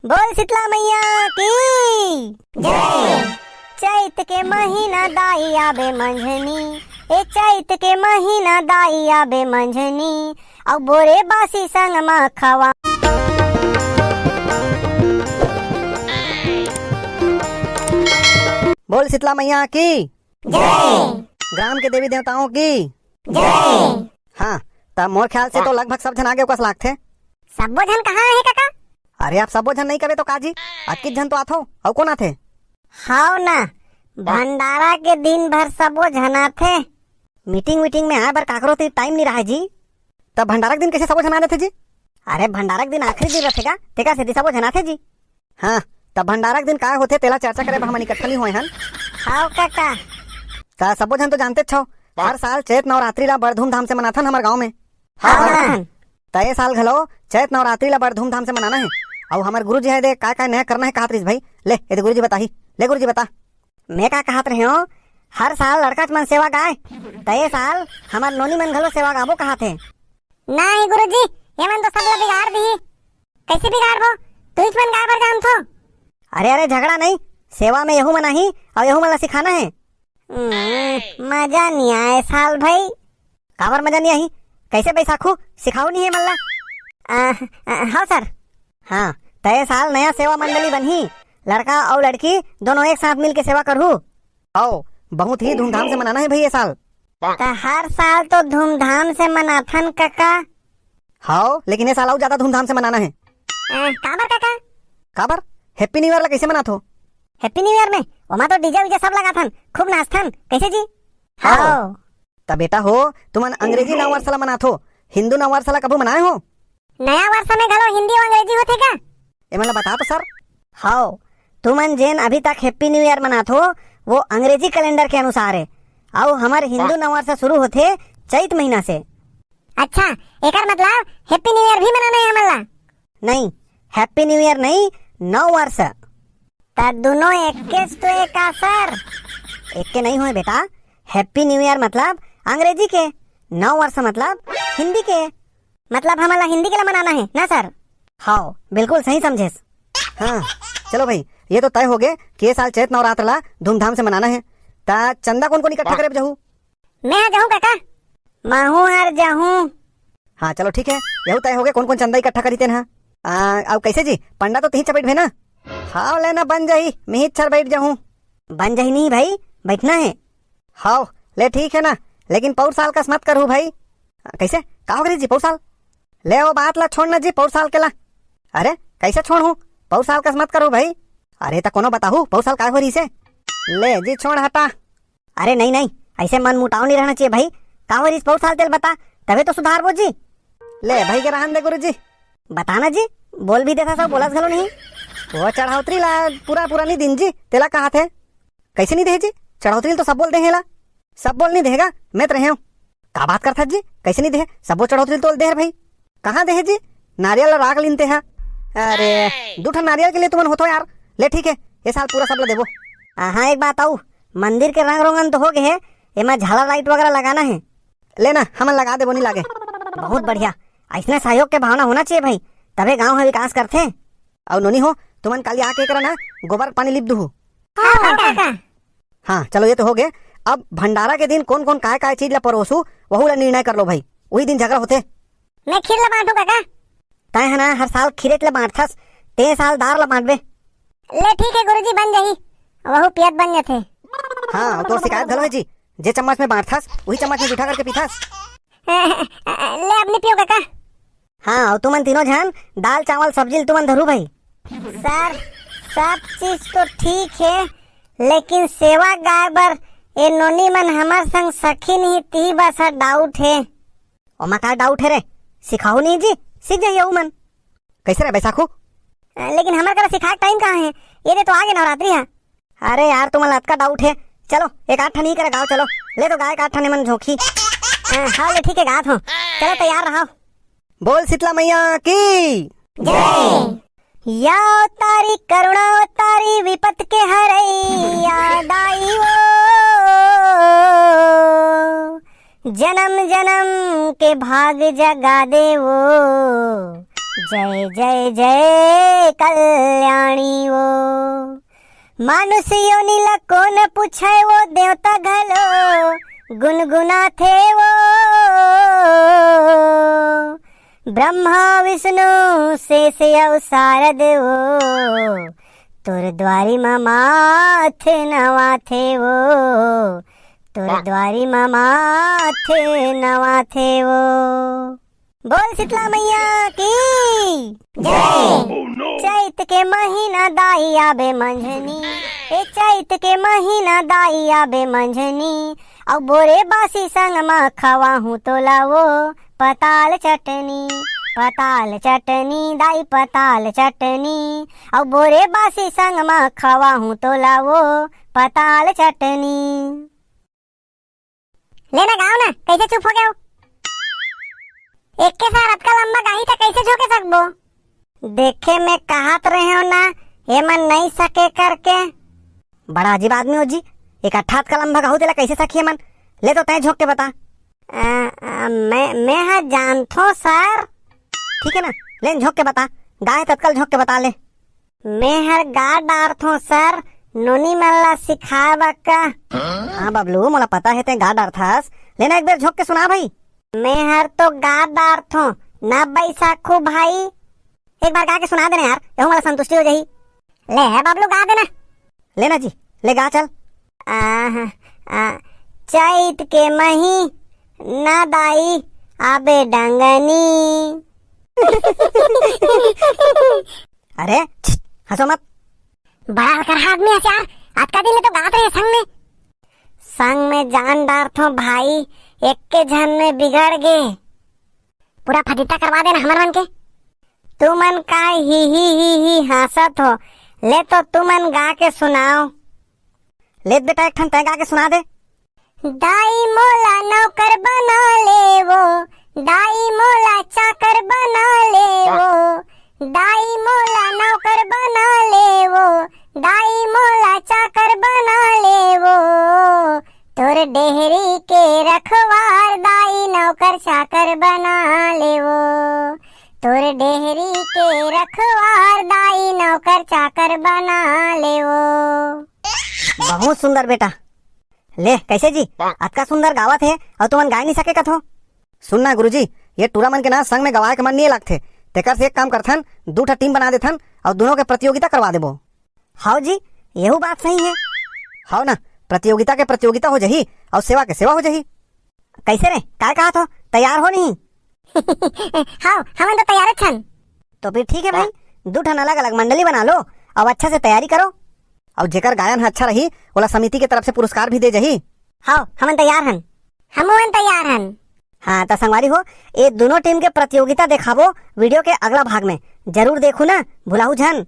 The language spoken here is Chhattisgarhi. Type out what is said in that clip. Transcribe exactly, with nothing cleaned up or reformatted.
बोल शीतला मैया की जय। चैत के महीना दाई आबे मंझनी, ए चैत के महीना दाई आबे मंझनी, अउ बोरे बासी संग म खवा। बोल शीतला मैया की जय। ग्राम के देवी देवताओं की जय। हाँ, त मोर ख्याल से तो लगभग सब झन आगे कस लागथे। सब्बो झन कहाँ हे काका? अरे, आप सब्बो झन नहीं कबे तो का जी, अतकिच झन तो आथो, अउ कोन आथे? हाव ना, भंडारा के दिन भर सब्बो झन आथे। मीटिंग वीटिंग में आए बर काकरो ती टाइम नहीं रहे जी। त भंडारा के दिन कैसे सब्बो झन आ जाथे जी? अरे, भंडारा के दिन आखिरी दिन रथे का, तेकर सेती सब्बो झन आथे जी। हाँ, त भंडारा के दिन काय होथे, तेला चर्चा करे बर हमन इकट्ठा नहीं होए हन। हाव काका। त सब्बो झन तो जानतेच हव, हर साल चैत नवरात्रि ला बड़ धूमधाम से मनाथन हमर गांव में। हाव, हाँ। त ए साल घलो चैत नवरात्रि ला बड़ धूमधाम से मनाना हे। अउ हमर गुरुजी हे दे, काय काय नया करना हे कहत रहिस भाई। ले, ए दे गुरुजी बताही। ले गुरुजी बता। मैं का कहत रहे हूँ, हर साल लड़का मन सेवा गाए, त ए साल हमर नोनी मन घलो सेवा गाबो कहत हे। नहीं गुरुजी, ये मन तो सब ला बिगाड़ दी। कैसे बिगाड़बो? तुहिच मन गाए बर जानथो। अरे, अरे, झगड़ा नहीं, सेवा में यहू मन आही अउ यहू मन ला सिखाना हे। हम्म, मजा नहीं आए साल भाई। काबर मजा नहीं आही? कैसे बैसाखू? सिखाऊ नहीं हे मन ला? आ, आ, हाँ सर। हाँ, त ए साल नया सेवा मंडली बनही, लड़का अउ लड़की दोनों एक साथ मिल के सेवा करहू। आओ, बहुत ही धूमधाम से मनाना हे भाई ए साल। त हर साल तो धूमधाम से मनाथन काका। हाव, लेकिन ए साल अउ ज्यादा धूमधाम से मनाना हे। अ, काबर काका? काबर? Happy New Year ला कैसे मनाथो? Happy New Year में ओमा तो DJ वीजे सब लगाथन, खूब नाचथन, कैसे जी? हाव। हाव। त बेटा हो, तुमन अंग्रेजी नववर्ष ला मनाथो, हिंदू नववर्ष ला कभू मनाए हो? नया वर्ष में घलो हिंदी अउ अंग्रेजी होथे का? एमन ला बता तो सर। हाव, तुमन जेन अभी तक Happy New Year मनाथो, वो अंग्रेजी कैलेंडर के अनुसार हे, अउ हमर हिंदू नववर्ष शुरू होथे चैत महीना से। अच्छा, एकर मतलब Happy New Year भी मनाना हे हमन ला? नहीं, Happy New Year नहीं, नववर्ष। त दोनों एकेच तो ए का सर? एके नहीं होय बेटा, Happy New Year मतलब अंग्रेजी के, नववर्ष मतलब हिंदी के। मतलब हमन ला हिंदी के ला मनाना हे ना सर? हाव, बिल्कुल सही समझेस। हाँ, चलो भाई, ये तो तय होगे कि ए साल चैत नवरात्र ला धूमधाम से मनाना हे। त चंदा कोन कोन इकट्ठा करे बर जाहू? मैं हा जाहूँ काका, महूँ हर जाहूँ। हाँ, चलो ठीक हे, यहू तय होगे कोन कोन चंदा इकट्ठा करही तेन हा। आ, अउ कैसे जी, पंडा तो तिहीच बइठबे ना? हाव, ले ना, बन जाही, मिहीच हर बइठ जाहूँ। बन जाही नहीं भाई, बइठना हे। हाव, ले ठीक हे ना, लेकिन पउर साल कस मत करहू भाई। कैसे? का होगे जी पउर साल? ले ओ बात ला छोड़ ना जी, पउर साल के ला। अरे, कैसे छोड़हूँ? पउर साल कस मत करहू भाई। अरे, त कोनो बताहू, पउर साल काय हो रहिसे? ले जी, छोड़ हटा। अरे नहीं, नहीं, ऐसे मन मुटाव नहीं रहना चाहिए भाई। का हो रहिस पउर साल तेला बता, तभे तो सुधारबो जी। ले भाई के रहन दे गुरुजी। बताना जी, बोल भी देथा सब, बोलस घलो नहीं। वो चढ़ौतरी ला पूरा, पूरा नहीं दिन जी, तेला कहाथे। कैसे नहीं देहे जी? चढ़ौतरी ल तो सब्बो ल देहे ला। सब्बो ल नहीं देहेगा, मैं तो रहे हूँ। का बात करथा जी? कैसे नहीं देहे? सब्बो चढ़ौतरी ल तो देहे भाई। कहाँ देहे जी? नारियल ला राख लिन तेहा। अरे, दू ठन नारियल के लिए तुमन होथो यार। ले ठीक है, ये साल पूरा सब ला देबो। आ, हाँ, एक बात आऊ, मंदिर के रंग रोगन तो हो गए है, एमा झालर लाइट वगैरह लगाना है। ले ना, हमन लगा देबो, नहीं लागे। बहुत बढ़िया, ऐसने सहयोग के भावना होना चाहिए भाई, तबे गांव ह विकास करथे। अउ नोनी हो, तुमन काली आके एकरा ना गोबर पानी लिप दुहू। हाँ, हाँ, काका। हाँ, चलो, ये तो हो गए। अब भंडारा के दिन कौन-कौन काय-काय चीज ला परोसू, वहू ला निर्णय कर लो भाई। वही दिन झगड़ा होथे। मैं खीर ला बांटू, काका। तैं ह ना हर साल खीरेच ला बांटथस, ते साल दार ला बांटबे। ले ठीक है गुरुजी, बन जाही। वहू पियत बन जाथे। हाँ, तोर शिकायत घलो है जी, जे चम्मच में बांटथस, वही चम्मच में जूठा करके पीथस। ले, अब नहीं पियो, काका। हाँ, अउ तुमन तीनों झन दाल, चावल, सब्जी ल तुमन धरू भाई। सर, सब चीज तो ठीक है, लेकिन सेवा गाय बर ए नोनी मन हमर संग सखी नहीं, ती बस ह डाउट है। ओमा का डाउट है रे? सिखाहू नहीं जी, सीख जाही अउ मन। कैसे रे बैसाखू? लेकिन हमर करा सिखाए टाइम कहाँ है? ये दे तो आगे नवरात्रि है। अरे यार, तुमन ला अतका डाउट है। चलो, एक आध ठन ही करा गाओ, चलो। ले तो गाय का आध ठन मन झोंकी। हाँ, हाँ, ले ठीक है, गात हो। चलो, तैयार रहो। बोल शीतला मैया की जय। या तारी करुणा तारी विपत के हरैया दाई वो, जन्म जन्म के भाग जगा दे वो, जय जय जय कल्याणी वो। मानुष योनि ला कोन पूछे, वो देवता घलो गुनगुनाथे वो। ब्रह्मा विष्णु शेष अउ शारद वो, तोर द्वारी म माथे नवाथे वो, तोर द्वारी म माथे नवाथे वो। बोल शीतला मैया की जय। चैत के महीना दाई आबे मंझनी, ए चैत के महीना दाई आबे मंझनी, अउ बोरे बासी संग म खवाहूँ तोला वो पताल चटनी, पताल चटनी दाई पताल चटनी, अउ बोरे बासी संग म खवाहूँ तोला वो पताल चटनी। ले ना गाओ ना, कैसे चुप हो गया हो? एक के साथ अतका लंबा गाही त कैसे झोंके सकबो? देखे में कहत रहे हो ना, एमन नहीं सके करके। बड़ा अजीब आदमी हो जी, एक अट्ठात का लंबा गाहू तेला कैसे सखी एमन? ले तो तय झोंक के बता। आ, आ, मैं मैं हा जानथो सर। ठीक है ना, ले झोंक के बता, गाए तत्काल झोंक के बता ले। मैं हर गा डारथों सर, नोनी मन ला सिखाए बर का। हाँ बबलू, मोला पता है तैं गा डारथस, लेना एक बेर झोंक के सुना भाई। मैं हर तो गा डारथों ना बैसाखू भाई। एक बार गा के सुना देना यार, यहू मोला संतुष्टि हो जाही। ले है बबलू, गा देना। लेना जी, ले गा चल। आह, आ, चैत के मही ना दाई आबे डंगनी। अरे, छिट, हंसो मत। बड़ा अलकरहा आदमी हस यार, अतका दिन ले तो गात रहे संग में। संग में जान डारथों भाई, एक के झन में बिगड़ गे। पूरा फजीता करवा देना हमर मन के। तुमन का ही ही ही ही हंसत हो, ले तो तुमन गा के सुनाओ। ले बेटा, एक ठन तैं गा के सुना दे। दाई मोला नौकर बना ले वो, दाई मोला चाकर बना ले वो, दाई मोला नौकर बना ले वो, दाई मोला चाकर बना ले वो। तोर डेहरी के रखवार दाई नौकर चाकर बना ले वो, तोर डेहरी के रखवार दाई नौकर चाकर बना ले वो। बहुत सुंदर बेटा। ले, कैसे जी? अतका सुंदर गावत हे अउ तुमन गाय नहीं सके कथो? सुन ना गुरुजी, ये टूरा मन के ना संग में गवाए के मन नहीं लगथे। तेकर से एक काम करथन, दू ठा टीम बना देथन अउ दोनों के प्रतियोगिता करवा देबो। हाव जी, यहू बात सही है। हाव ना, प्रतियोगिता के प्रतियोगिता हो जाही अउ सेवा के सेवा हो जाही। कैसे रे, काय कहा थो, तैयार हो नहीं? हाव, हमन तो तैयार छन। तो फिर ठीक है भाई, दू ठन अलग-अलग मंडली बना लो, अउ अच्छा से तैयारी करो। अउ जेकर गायन ह अच्छा रही, ओला समिति के तरफ से पुरस्कार भी दे जाही। हाव, हमन तैयार हन। हमन तैयार हन। हाँ, त संगवारी हो, ए दोनों टीम के प्रतियोगिता देखाबो वीडियो के अगला भाग में। जरूर देखू ना, भुलाहू झन।